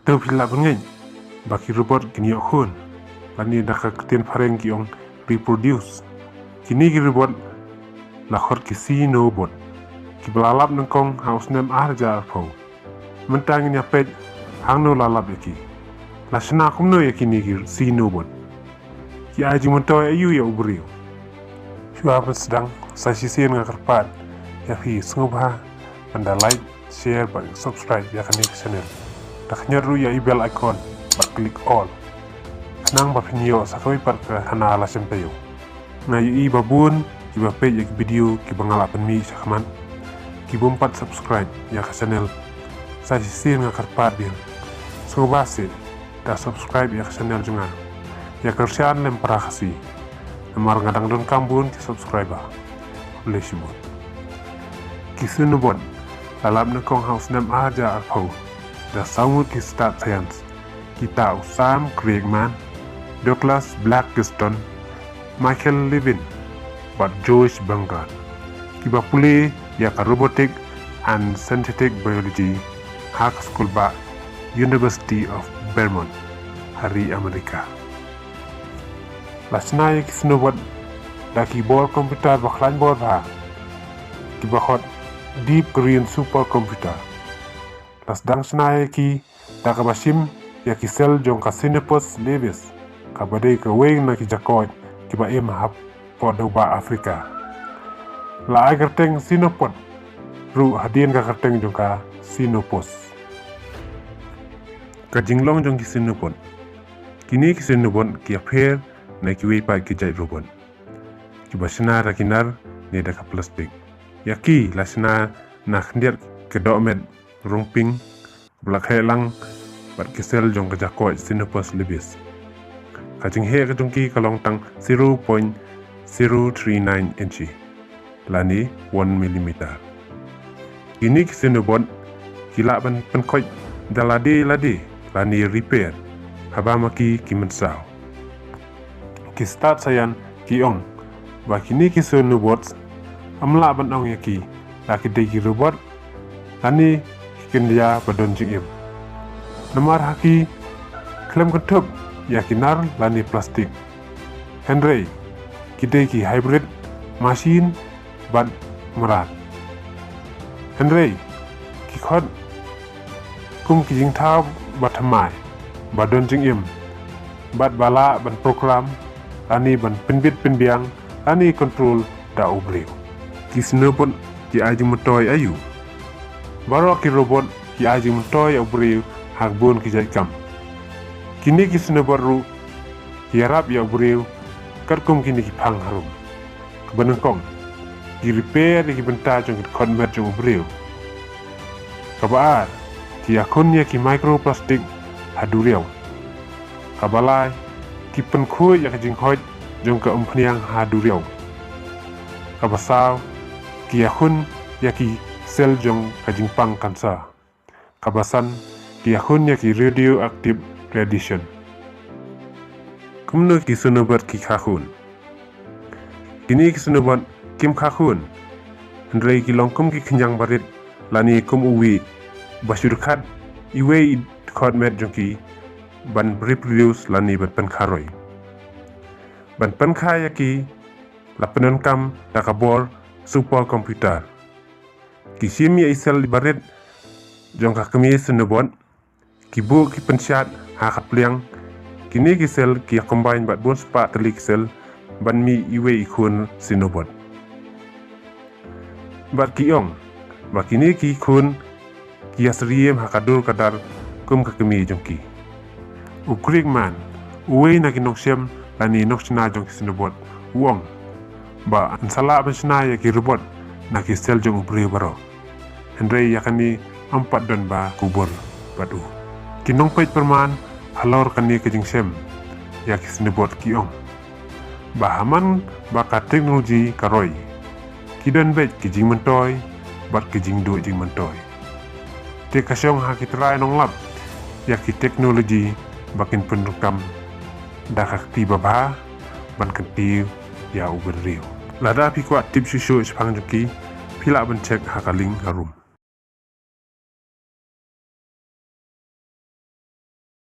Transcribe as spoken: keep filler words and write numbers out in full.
Te phi lah ban ngeit ba ki robot kin ïoh khun, lane da ka ktien phareng ki ong reproduce. Kine ki robot la khot ki Xenobot, kiba la lap nyngkong ha u snem ar hajar arphew. Mynta ngin ïa peit hangno la lap ïa ki, la shna kumno ïa kine ki Xenobot, ki ai jingmyntoi aïu ïa u briew. Shuwa ban sdang, sa shisien nga kyrpad ïa phi sngewbha ban da like, share bad subscribe ïa kane ka channel. Da khyndiat ruh ïa i bell icon bad click all, khnang ba phin ïoh sa kawei pat ka khana la shem taïew. Nga ïohi ba bun kiba peit ïa ki video kiba nga la pynmih shakhmat ki bym pat subscribe ïa ka channel. Sa shisien nga kyrpad biang, sngewbha seh da subscribe ïa ka channel jong nga, ïa kyrshan lem para Khasi, namar nga dang donkam bun ki subscriber. Khublei shibun. Ki Xenobot la lap nyngkong ha u snem ar hajar arphew da saw ngut ki stad science, kita u Sam Krigman, Douglas Blackiston, Michael Levine bad George Bungard, kiba pule ïa ka robotic and synthetic biology ha ka skul bah University of Vermont ha ri Amerika. La shna ïa ki Xenobot da ki bor computer ba khlaiñ bor bha, kiba khot Deep Korean Supercomputer. La sdang shna ïa ki da kaba shim ïa ki cell jong ka Xenopus laevis, kaba dei kawei na ki jakoit kiba im hapoh dewbah Afrika. La ai kyrteng Xenopod ruh hadien ka kyrteng jong ka Xenopus. Ka jinglong jong ki Xenopod. Kine ki Xenopod ki ïapher na kiwei pat ki jait robot, kiba shna da ki nar ne da ka plastik. Ïa ki la shna na khyndiat ka dohmet rongping, ba la khet lang bad ki cell jong ka jakoit Xenopus laevis. Ka jingheh ka jong ki ka long tang zero point zero three nine inchi, lane one millimeter. Kine ki Xenobot ki lah ban pynkhoit da lade lade, lane repair, haba ma ki ki mynsaw. Ki stad science ki ong ba kine ki Xenobot ym lah ban ong ïa ki la ki dei ki robot lane ki kynja ba don jingim, namar ha ki khlem kynthup ïa ki nar lane plastik. Hynrei ki dei ki hybrid machine bad mrad. Hynrei ki khot kum ki jingthaw ba thymmai, ba don jingim, bad ba lah ban program lane ban pynbit pynbiang lane control da u briew. Ki Xenobot ki ai jingmyntoi aïu? Baroh ki robot ki ai jingmyntoi ïa u briew ha kaba bun ki jait kam. Kine ki Xenobot ruh ki ïarap ïa u briew katkum kine ki phang harum. Kaba nyngkong, ki repair ïa ki bynta jong ki dkhot met jong u briew. Kaba ar, ki ïakhun ïa ki microplastic ha duriaw. Kaba lai, ki pynkhuid ïa ka jinghoit jong ka umphniang ha duriaw. Kaba saw, ki ïakhun ïa ki cell jong ka jingpang cancer. Kaba san, ki ïakhun ïa ki radioactive radiation. Kumno ki Xenobot ki kha khun? Kine ki Xenobot kim kha khun, hynrei ki long kum ki khñiang barit lane kum u wih, ba shu dkhat iwei i dkhot met jong ki ban reproduce lane ban pynkha roi. Ban pynkha ïa ki la pyndonkam da ka bor supercomputer. Ki shim ïa i cell barit jong ka kmie Xenobot, ki buh ki pynshad ha ka pliang. Kine ki cell ki ïa combine bad bun spah tylli ki cell ban mih iwei i khun Xenobot. Bad ki ong ba kine ki khun ki ïa syriem ha ka dur ka dar kum ka kmie jong ki. U Krigman, uwei na ki nongshem lane nongshna jong ki Xenobot, u ong ba yn sa lah ban shna ïa ki robot na ki cell jong u briew baroh. Hynrei ïa kane ym pat don ba kubur bad u. Ki nongpeit pyrman halor kane ka jingshem ïa ki Xenobot ki ong ba ha man ba ka technology ka roi, ki don beit ki jingmyntoi bad ki jingduh jingmyntoi. Te ka shong ha ki trai nonglap ïa ki technology ba kin pyndonkam da ka kti babha ban kyntiew ïa u bynriew. Lada phi kwah tip shuh shuh shaphang jong ki, phi lah ban check ha ka link harum.